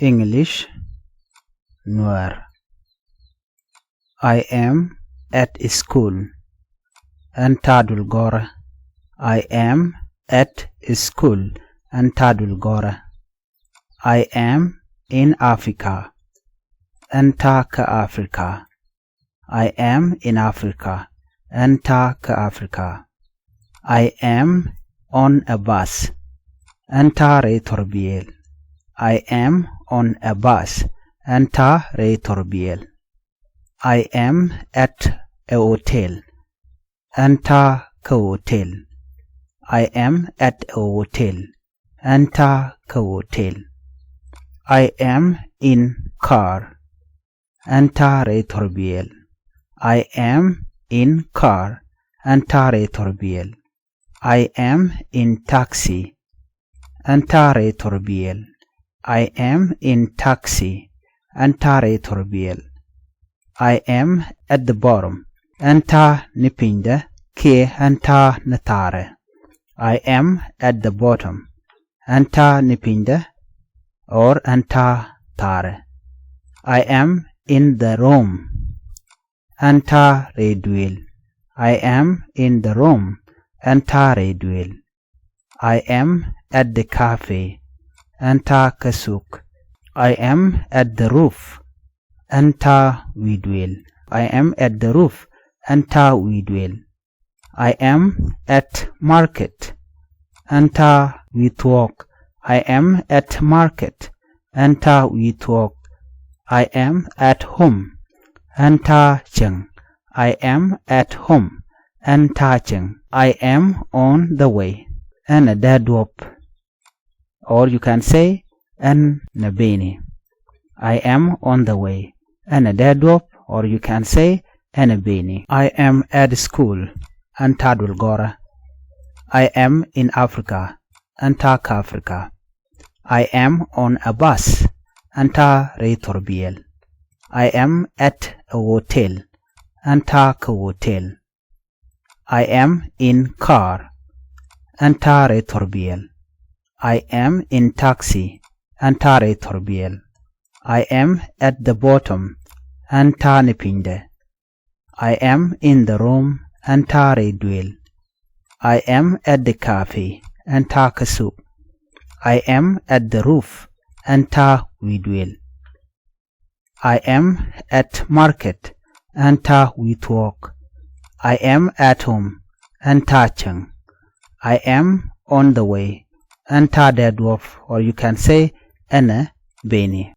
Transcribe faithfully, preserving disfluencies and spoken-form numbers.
English, Nuɛr. I am at school. Ɛn ta̱a̱ duël gɔ̱rä. I am at school. Ɛn ta̱a̱ duël gɔ̱rä. I am in Africa. Ɛn ta̱a̱ kä Africa. I am in Africa. Ɛn ta̱a̱ kä Africa. I am on a bus. Ɛn ta̱a̱ rɛy thurbiɛl. I am on a bus. Ɛn ta̱a̱ rɛy thurbiɛl. I am at a hotel. Ɛn ta̱a̱ kä hotel. I am at a hotel. Ɛn ta̱a̱ kä hotel. I am in car. Ɛn ta̱a̱ rɛy thurbiɛl. I am in car. Ɛn ta̱a̱ rɛy thurbiɛl. I am in taxi. Ɛn ta̱a̱ rɛy thurbiɛl. I am in taxi. Ɛn ta̱a̱ rɛy thurbiɛl. I am at the bottom. Ɛn ta̱a̱ ni pinydä kiɛ ɛn ta̱a̱ ni thaarɛ. I am at the bottom. Ɛn ta̱a̱ ni pinydä or ɛn ta̱a̱ thaarɛ. I am in the room. Ɛn ta̱a̱ rɛy duëël. I am in the room. Ɛn ta̱a̱ rɛy duëël. I am at the cafe. Ɛn ta̱a̱ kä thuk. I am at the roof. Ɛn ta̱a̱ wi̱i̱ duëël. I am at the roof. Ɛn ta̱a̱ wi̱i̱ duëël. I am at market. Ɛn ta̱a̱ wi̱i̱ thuɔ̱k. I am at market. Ɛn ta̱a̱ wi̱i̱ thuɔ̱k. I am at home. Ɛn ta̱a̱ cäŋ. I am at home. Ɛn ta̱a̱ cäŋ. I am on the way. Ɛn ɛ dee duɔ̱p. Or you can say, ɛn ɛ beni. I am on the way. Ɛn ɛ dee duɔ̱p, or you can say, ɛn ɛ beni. I am at school. Ɛn ta̱a̱ duël gɔ̱rä. I am in Africa. Ɛn ta̱a̱ kä Africa. I am on a bus. Ɛn ta̱a̱ rɛy thurbiɛl. I am at a hotel. Ɛn ta̱a̱ kä hotel. I am in car. Ɛn ta̱a̱ rɛy thurbiɛl. I am in taxi. Ɛn ta̱a̱ rɛy thurbiɛl. I am at the bottom. Ɛn ta̱a̱ ni pinydä. I am in the room. Ɛn ta̱a̱ rɛy duëël. I am at the cafe. Ɛn ta̱a̱ kä thuk. I am at the roof. Ɛn ta̱a̱ wi̱i̱ duëël. I am at market. Ɛn ta̱a̱ wi̱i̱ thuɔ̱k. I am at home. Ɛn ta̱a̱ cäŋ. I am on the way. Ɛn ta̱a̱ dee duɔ̱p, or you can say, ɛn ɛ beni.